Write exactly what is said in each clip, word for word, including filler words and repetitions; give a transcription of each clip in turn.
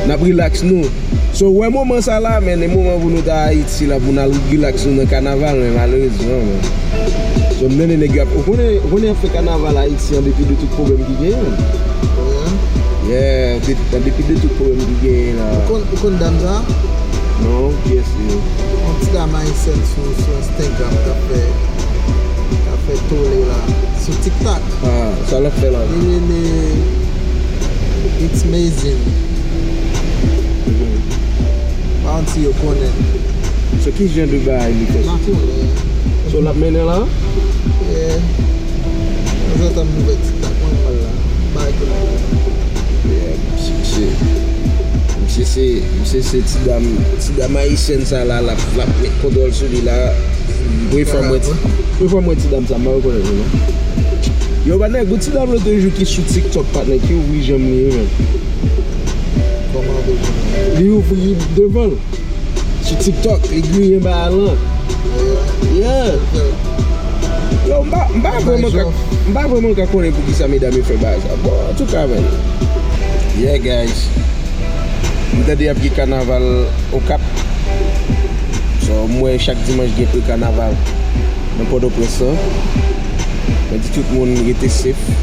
N ap relax nou. So, w wè moman sa la, men, e moman pou nou ta Ayiti la, pou n al relax nou nan kanaval, men malerezman, men. So, m tande nèg yo ap, ou konnen, ou konnen y ap fè kanaval Ayiti an depi de tout pwoblèm ki genyen, men. Yeah, de, an depi de tout pwoblèm ki genyen la. Ou konn, ou konn dam sa? Non, kiyès li ye? Yon ti dam ayisyèn sou, sou Instagram k ap fè, k ap fè tole la, sou TikTok. Ah, sa l ap fè la? Li rele It's Amazing. Mhm. Pa konn si yo konnen. So, ki jan de bagay li fè? M pa konnen. So, l ap mennen la? Yeah. Tanzantan m ouvè TikTok mwen, m al la. Bagay konnen. Yeah, misye, misye, misye se, misye se ti dam, ti dam ayisyèn sa la, l ap, l ap met kontwòl sou li la. Premye fwa m wè ti, premye fwa m wè ti dam sa, m pa rekonèt li, non. Yo, patnè, gon ti dam lòt jou ki sou TikTok, patnè, ki ouvri janm li, wi, men. Kòman ouvri janm li? Li ouvri devan l. Sou TikTok, li griyen ba Alan. Yeah. Yo, m pa, m pa vrèman ka, m pa vrèman ka konnen poukisa medam yo fè bagay sa. Bon, antouka, men. Yeah, guys. M tande y ap gen kanaval Okap. So, m wè chak dimanch gen pre kanaval nan Pòtoprens lan. Mwen di tout moun rete safe,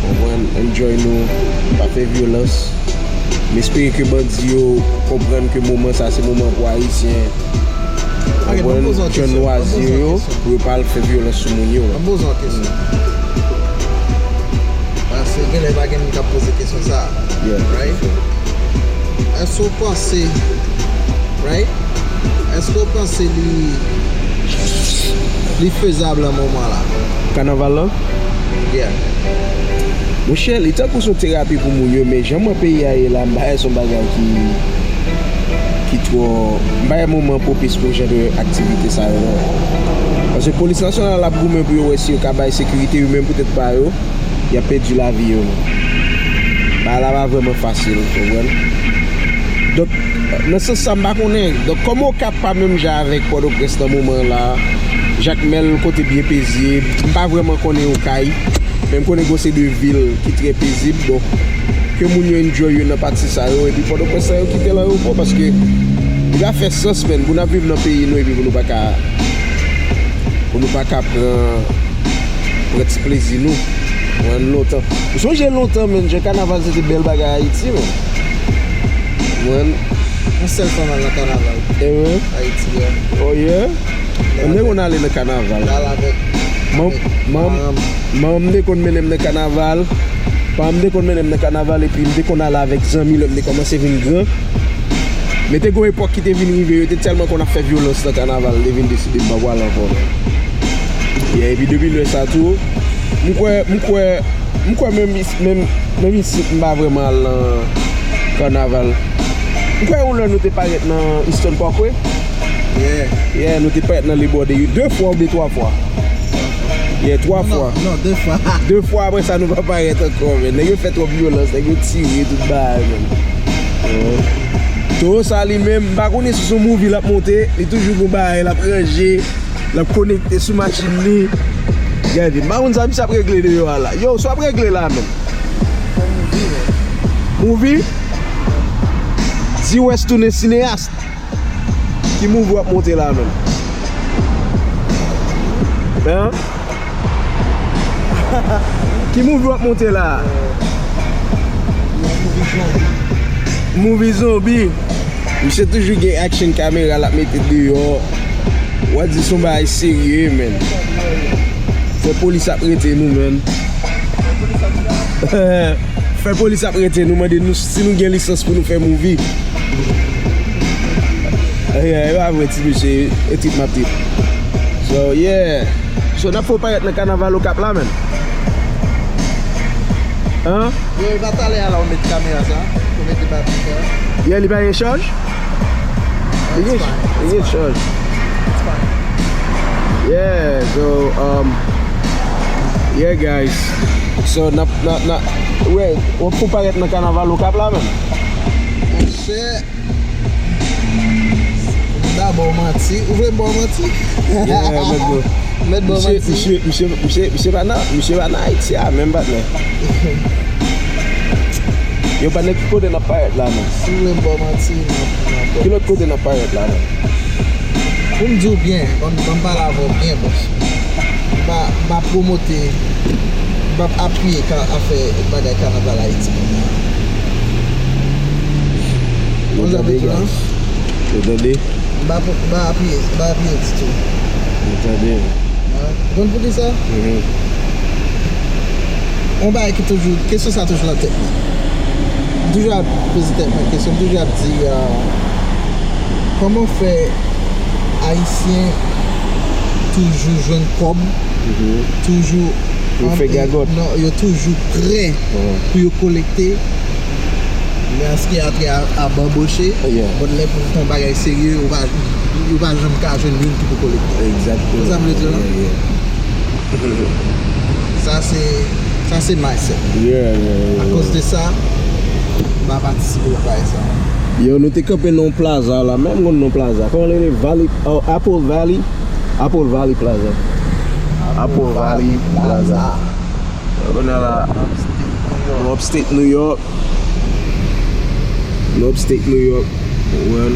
konprann, enjoy nou, pa fè vyolans. M espere ke bandi yo konprann ke moman sa se moman pou Ayisyen, konprann, jwenn lwazi yo, pou yo pa al fè vyolans sou moun yo. Ban m poze w kesyon. Paske genlè pa gen moun k ap poze kesyon sa. Yeah. Right? Èske w panse, right? Èske w panse li, li fezab nan moman la? Kanaval lan? Yeah. Monchè, li tankou se yon terapi pou moun yo, men jan mwen peyi a ye la, m pa wè se yon bagay ki, ki twò, m pa wè moman pwopis pou jan de aktivite sa yo, non. Paske polis nasyonal ap goumen pou yo wè si yo ka bay sekirite yo menm pou tèt pa yo. Y ap pèdi lavi yo, non. Bagay la pa vrèman fasil, ou konprann? Donk, nan sans sa, m pa konnen. Donk, kòm Okap pa menm jan avèk Pòtoprens nan moman la, Jakmèl kote byen pezib, m pa vrèman konnen Okay, men m konnen gon seri de vil ki trè pezib, bon, ke moun yo enjoy yo nan pati sa yo, epi Pòtoprens sa yo kite l an repo, paske li pa fè sans, menn, pou n ap viv nan peyi nou, epi pou nou pa ka, pou nou pa ka pran pran ti plezi nou. Mwen, lontan. Ou sonje lontan, menn, jan kanaval se te bèl bagay Ayiti, menn. Mwen. Yon sèl fanm al nan kanaval. E wi. Ayiti, yeah. Oh, yeah? Mwen te konn ale nan kanaval. L al avèk, manman m te konn mennen m nan kanaval. Paran m te konn mennen m nan kanaval, epi m te konn ale avèk zanmi lè m te kòmanse vin gran. Men te gon epòk ki te vin rive, yo te tèlman konn ap fè vyolans nan kanaval, yo te vin deside m pa pral ankò. Yeah, epi depi lè sa tou, m kwè, m kwè, m kwè menm is-, menm, menm isit, m pa vrèman al nan kanaval. M kwè yon lè nou te parèt nan Eastern Parkway. Yeah. Yeah, nou te parèt nan Labor Day de fwa oubyen twa fwa. Yeah, twa fwa. Non, non, de fwa. De fwa, apre sa, nou pa parèt ankò, men. Nèg yo fè twòp vyolans, nèg yo tire tout bagay, men. Towo sa li menm, m pa konnen si se yon movie l ap monte, li toujou gon bagay l ap ranje, l ap konekte sou machin li. Gade, m pa konn sa misye ap regle deyò a la. Yo, sa w ap regle la menm? Movie? Di West tounen sineyas. Ki movie w ap monte la menm? Hein? Ki movie w ap monte la? Movie zonbi. Misye toujou gen action camera l ap mete deyò. W a di se yon bagay serye, menn. Fò polis ap rete nou, menn. Fè polis ap rete nou, mande nou si nou gen lisans pou nou fè movie. E pa vre, ti mesye, e trip m ap trip. So, yeah. So, n ap fè w parèt nan kanaval Okap la, menn. Hein? Yo, e pa talè a la ou met kamera sa, ou mete batri sa. Yeah, li pa gen chaj? Li gen, li gen chaj. Yeah, so, um, yeah, guys. So, n ap, n ap, n ap, wè, w ap fè w parèt nan kanaval Okap la, menn. Monchè. Ou da ba w manti. Ou vle m ba w manti? Yeah, mèt ba w. Mèt ba w manti. Misye, misye, misye, misye, misye pa nan, misye pa nan Ayiti a, menm patnè. Yo, pa nèg, ki kote n ap parèt la menm? Si w vle m ba w manti, m ap, m ap ba w. Ki lòt kote n ap parèt la menm? Pou m di w byen, ban m, ban m pale avè w byen, bòs. M pa, m pa pwomote, m pa apiye ka, afè bagay kanaval Ayiti. Ou tande, guys? Ou tande? M pa pou, m pa apiye, m pa apiye ditou. Ou tande? Ou konn poukisa? Mhm. Yon bagay ki toujou, kesyon sa toujou nan tèt mwen. M toujou ap poze tèt mwen kesyon, m toujou ap di, ah, kòman fè Ayisyen toujou jwenn kòb, mhm, toujou yo fè gagòt. Non, yo toujou prè, mhm, pou yo kolekte. Men an se ki a trè a, a banboche, yeah, bon, lè pou fè yon bagay serye, ou pa, ou pa janm ka jwenn youn ki pou kolekte. Egzakteman. Ou konn sa m vle di w la? Yeah, yeah. Sa se, sa se mindset. Yeah, yeah, yeah. Akoz de sa, m pa patisipe nan bagay sa. Yo, nou te kanpe nan yon plaza la, menm konn non plaza. Kòman l rele? Valley, oh, Apple Valley. Apple Valley Plaza. Apple Valley Plaza. Kounye a la, nou upstate New York. Nou upstate New York. Ou konprann?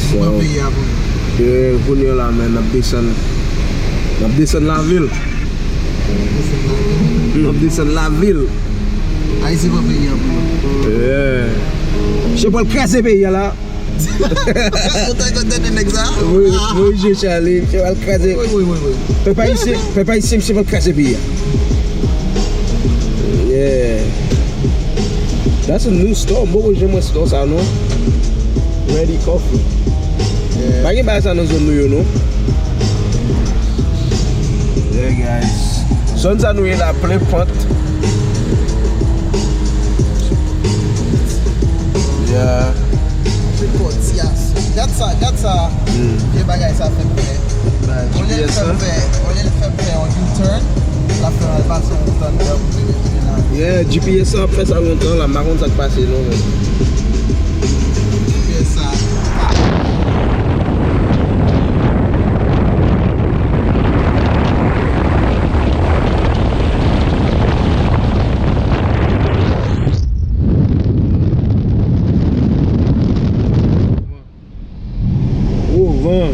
So, yeah, kounye a la, man, n ap desann, n ap desann lavil. N ap desann lavil. Ayiti pa peyi an pou. Yeah. Misye pral kraze peyi a la. Ou ta konn tande nèg sa? Wi, wi, je Charlie, misye pral kraze. Wi, wi, wi, wi. Pèp ayisyen, pèp ayisyen, misye pral kraze peyi a. Yeah. That's a new store. M poko janm wè store sa non. Ready Coffee. Yeah. Pa gen bagay sa nan zòn nou yo non. Yeah, guys. Zòn sa nou ye la plen pant. Yeah. Anpil kòtyas. Gad sa, gad sa. Hmm. Vye bagay sa fè m fè. Olye l fè m fè, olye l fè m fè yon U-turn, l ap fè m al pase yon tan nan vini, vini la. Yeah, G P S sa ap fè sa lontan la, m pa konn sa k pase non, men. G P S sa. Gwo van.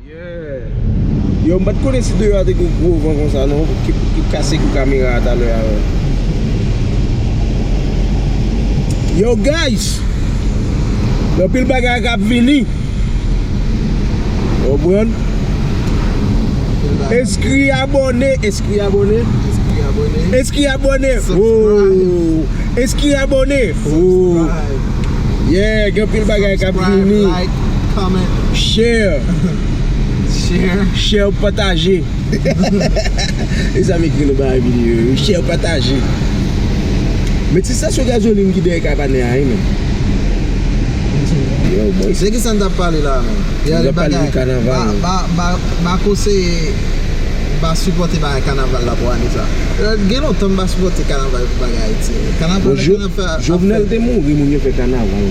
Yeah. Yo, m pa t konnen si deyò a te gen gwo van konsa non, ki, ki kase kou kamera a talè a, men. Yo, guys! Gen anpil bagay k ap vini. Ou konprann? Eskri abòne, eskri abòne. Eskri abòne. Eskri abòne. Subscribe. Oh. Eskri abòne. Oh. Subscribe. Yeah, gen anpil bagay k ap vini. Subscribe, like, comment. Share. Share. Share, pataje. E sa m ekri nan bagay videyo yo. Share, pataje. Men ti estasyon gazolin ki dèyè kay pa gen anyen, men. Yo, boy. Se ki sa n t ap pale la, men? N t ap pale de kanaval. Ba, ba, ba, ba konseye, ba sipòte bagay kanaval la pou ane sa. Euh, gen lontan m pa sipòte kanaval pou bagay Ayiti. Kanaval, bon, Jo-, kanaval Jovenel te mouri, moun yo fè kanaval.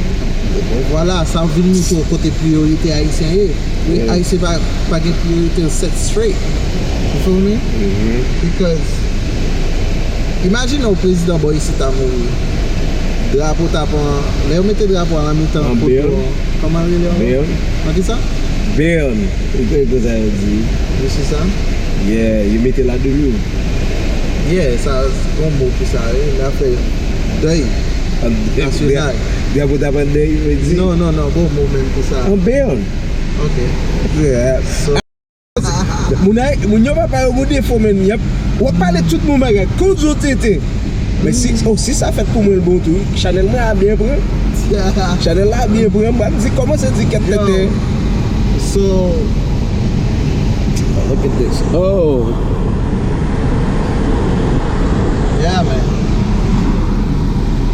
Bon, vwala, sa vin montre w kote priyorite ayisyen ye. Wi, yeah. Ayisyen pa, pa gen priyorite set straight. You feel me? Mhm. Because, imajine yon prezidan bò isit ta mouri. Drapo ta pran, lè yo mete drapo a nan mitan poto an, kòman l rele ankò? Bèl. Nan ki sa? Bèl. Ou konn konsa yo di. Mesye sa? Yeah, yo mete la demi. Yeah, sa, bon mo pou sa, wi. N a fè dèy nasyonal. Drapo ta pran dèy, yo di. Non, non, non, bon mo menm pou sa. An bèl. Ok. Yeah. So, moun ay, moun yo pa pale gwo defo, men y ap, w ap pale tout bon bagay. Kozo tete. Men si, oh, si sa fèt pou mwen l bon tou, wi. Chanèl mwen a byen pran. Chanèl la byen pran. M ap di, kòmanse di kèt tete. Yo. So, look at this. Oh. Yeah, man.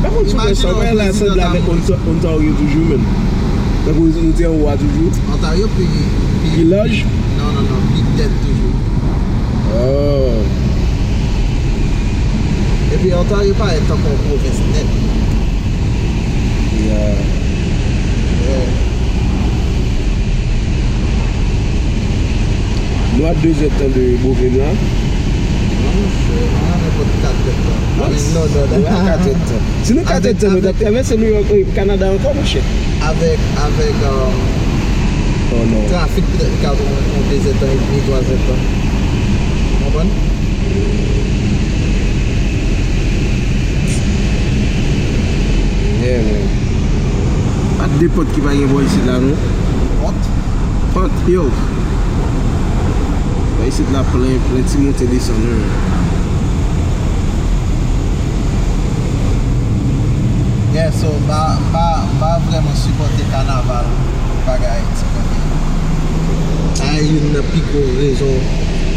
Pa konn si w wè sa, w wè la sanble avèk Onta-, Ontario toujou, men. Tankou nou te anwo a toujou. Ontario pi, pi, pi laj? Non, non, non, pi dèd toujou. Oh. Epi Ontario parèt tankou yon pwovens nèt. Yeah. Yeah. Nou a de zèdtan de Brooklyn la. Monchè, mwen renmen pot kat tèt la. I mean, non, non, non. Avèk, katèt tan. Si nou katèt tan, nou t ap travèse New York, eh, Kanada ankò, monchè. Avèk, avèk, um, oh, non. Trafik, petèt, li ka pran yon dezèdtan edmi, twazèdtan. Ou konprann? Yeah, man. Pa de pòt ki pa gen bò isit la, non. Pòt? Pòt, yo. Bò isit la plen, plen ti monte desann, wi. Yeah, so, m pa, m pa, m pa vrèman sipòte kanaval bagay ti kote. Sa youn nan pi gwo rezon.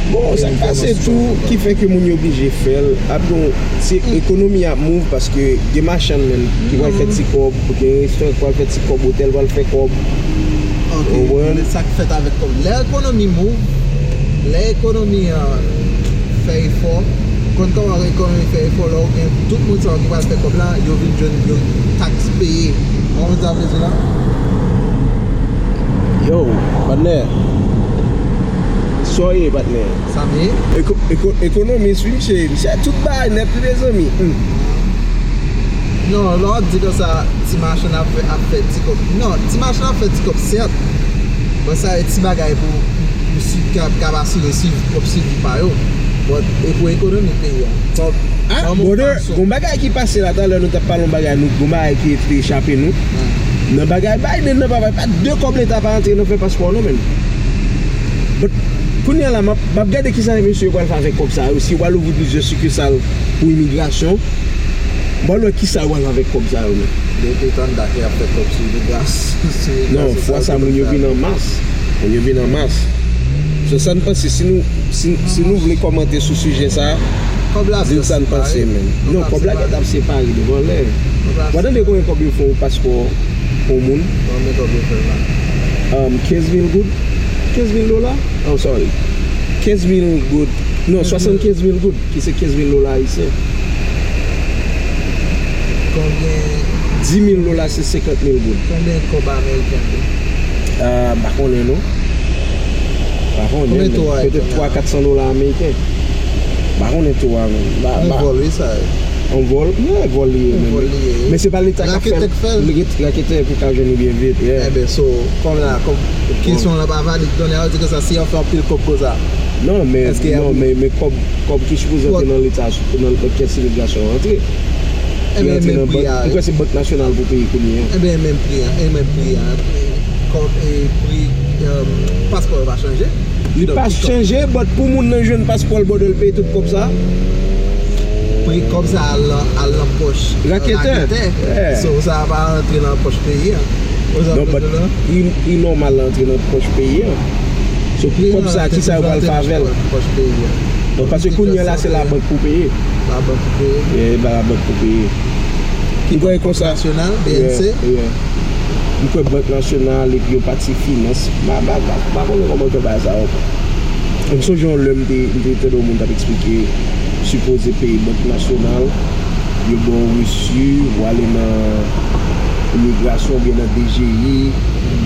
Bon, sa k pase tou ki fè ke moun yo blije fè l, ap gon, se ekonomi ap move paske gen machann menm ki pral fè ti kòb, gen restoran ki pral fè ti kòb, otèl pral fè kòb. Ok, ou konprann? Men sa k fèt avèk kòb. Lè ekonomi move, lè ekonomi an fè efò, konn kòman ekonomi fè efò, lè w gen tout moun sa yo ki pral fè kòb la, yo vin jwenn yon taks peye. Ou konprann sa m vle di la? Yo, patnè. Sa w ye, patnè? Sa m ye? Eko-, eko-, ekonomis, wi, misye. Misye tout bagay nèt, wi, mezanmi. Hmm. Non, lè w ap di konsa, ti machann ap fè, ap fè ti kòb. Non, ti machann ap fè ti kòb, sèt. Bon, sa e ti bagay pou, pou, pou si, k ap, k ap asire swiv, pwòp sivi pa yo. But, e pou ekonomi peyi a. Kòb, ah, brother, gon bagay ki pase la, talè nou t ap pale yon bagay, nou, gon bagay ki te chape nou. Nan bagay Biden nan, papa, pa de kòb leta pa antre nan fè paspò, non, menm. But, kounye a la, m ap, m ap gade kisa mesye yo pral fè avèk kòb sa yo, si yo pral ouvri plizyè sikisal pou imigrasyon. M pral wè kisa yo pral fè avèk kòb sa yo, menm. Depi tann dat y ap fè kòb sou imigrasyon, sou imigrasyon. Non, fwa sa, moun yo vin an mas. Moun yo vin an mas. So, sa n panse, si nou, si, si nou vle kòmante sou sijè sa, di n sa n panse, menm. Non, kòb la gentan ap separe devan lè. W a tande konbyen kòb yo fè yon paspò pou yon moun? Konbyen kòb yo fè la? Um, kenz mil goud? Kenz mil dola? Oh, sorry. Kenz mil goud. Non, swasannkenz mil goud, ki se kenz mil dola ayisyen. Konbyen? Dis mil dola, se senkant mil goud. Konbyen kòb ameriken an ye? Ah, m pa konnen, non. M pa konnen, men petèt twa, kat san dola ameriken. M pa konnen tou a, men. M pa, m pa. Yon vòl, wi, sa ye. Yon vòl? Yeah, vòl li ye, men. Yon vòl li ye, wi. Men se pa leta k ap fè l. Raketè k fè l. Raketè pou ka jwenn li byen vit, yeah. Enben, so, kòm la, kòm kesyon an pa valid, kounye a, yo di konsa, si y ap fè anpil kòb konsa. Non, men, non, men, men kòb, kòb ki sipoze antre nan leta, nan, nan kès imigrasyon an antre. Ki antre nan bank, m kwè se Bank Nasyonal pou peye kounye a. Enben, menm pri a, e menm pri a. Kòb, e pri, um, paspò yo pa chanje. Li pa chanje, but pou moun nan jwenn paspò l, brother, l peye tout kòb sa. Pri kòb sa al nan, al nan pòch raketè. Raketè. Yeah. So, sa pa antre nan pòch peyi a. Non, but li, li nòmal antre nan pòch peyi a. So, kòb sa, kisa yo pral fè avè l? Pòch peyi a. Donk, paske kounye a la, se labank pou peye. Labank pou peye. Yeah, e pa labank pou peye. Ki donk, konsa, Bank Nasyonal, B N C? Yeah, yeah. M kwè Bank Nasyonal epi yon pati finans. M pa, m pa, m pa, m pa konnen kòman yo fè bagay sa yo. M sonje yon lè m te, m te tande yon moun t ap eksplike, sipoze peye Bank Nasyonal, yo ba w resi, w ale nan imigrasyon oubyen nan D G I,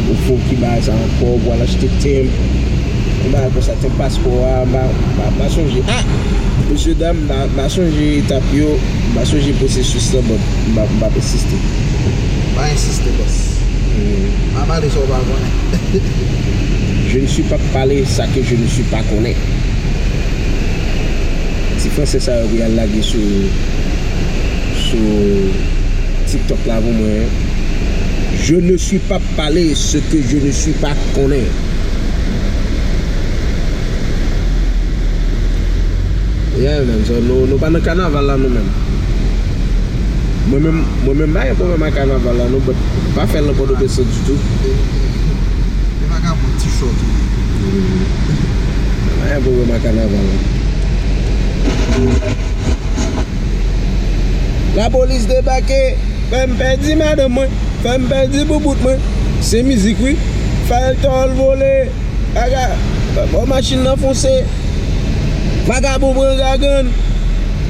ou fè yon ti bagay sa ankò, ou al achte tenb, yon bagay konsa, tenb paspò a, m pa, m pa, m pa sonje. Ah! Mesye dam, m pa, m pa sonje etap yo, m pa sonje pwosesis lan, but m pa, m p ap ensiste. Pa ensiste, bòs. Hmm. Pa pale sa w pa konnen. Je ne suis pas parler ça que je ne suis pas konnen. Ti fransè sa yo pou y al lage sou, sou TikTok la pou mwen. Je ne suis pas parler ce que je ne suis pas konnen. Yeah, man, so nou, nou pa nan kanaval la, nou menm. Mwen menm, mwen menm, m pa gen pwoblèm ak kanaval la, non, but pa fè l nan Pòtoprens ditou. Li pa ka pran ti short tou. M pa gen pwoblèm ak kanaval la. Lapolis debake, fè m pèdi madanm mwen, fè m pèdi boubout mwen. Se mizik, wi. Fè l tòl vole. Aga, bò machin nan fonse. Vagabon pran gagann.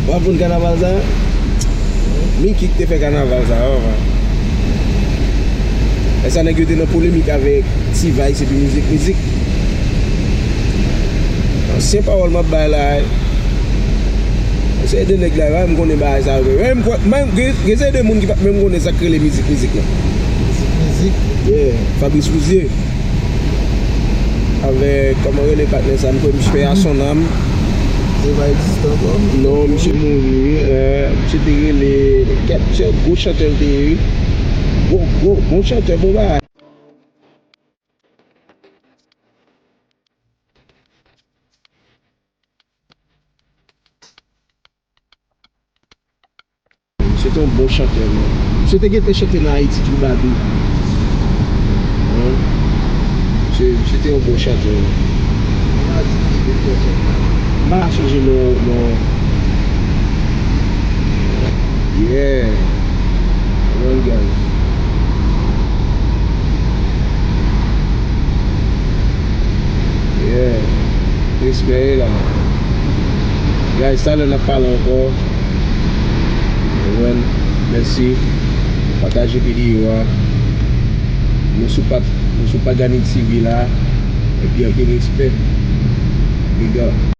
W ap konn kanaval sa? Mickey ki te fè kanaval sa, wi. Lè sa nèg yo te nan polemik avèk T-Vice epi mizik, mizik. Ansyen pawòl m ap bay la, wi. Se de nèg la, m konnen bagay sa yo. Menm, menm, gen, gen se de moun ki pa t menm konnen sa k rele mizik, mizik la. Mizik, mizik. Yeah, Fabrice Rouzier. Avèk, kòman rele patnè sa, m kwè misye pè a son nanm. Se pa egziste ankò? Non, misye mouri, wi. Eh, misye te rele, kèt, se gwo chantè l te ye, wi. Gwo, gwo, gwo chantè, bon bagay. Misye te yon bon chantè, man. Misye te gentan chante nan Ayiti, Twoubadou. Hein? Misye, misye te yon bon chantè, man. M pa ka sonje non, non. Yeah. One guy. Yeah. Respè la. Guys, talè n ap pale ankò. Mwen, mèsi. Pataje videyo a. Nou sou pa, nou sou Pagani T V la. Epi anpil respè. Big up.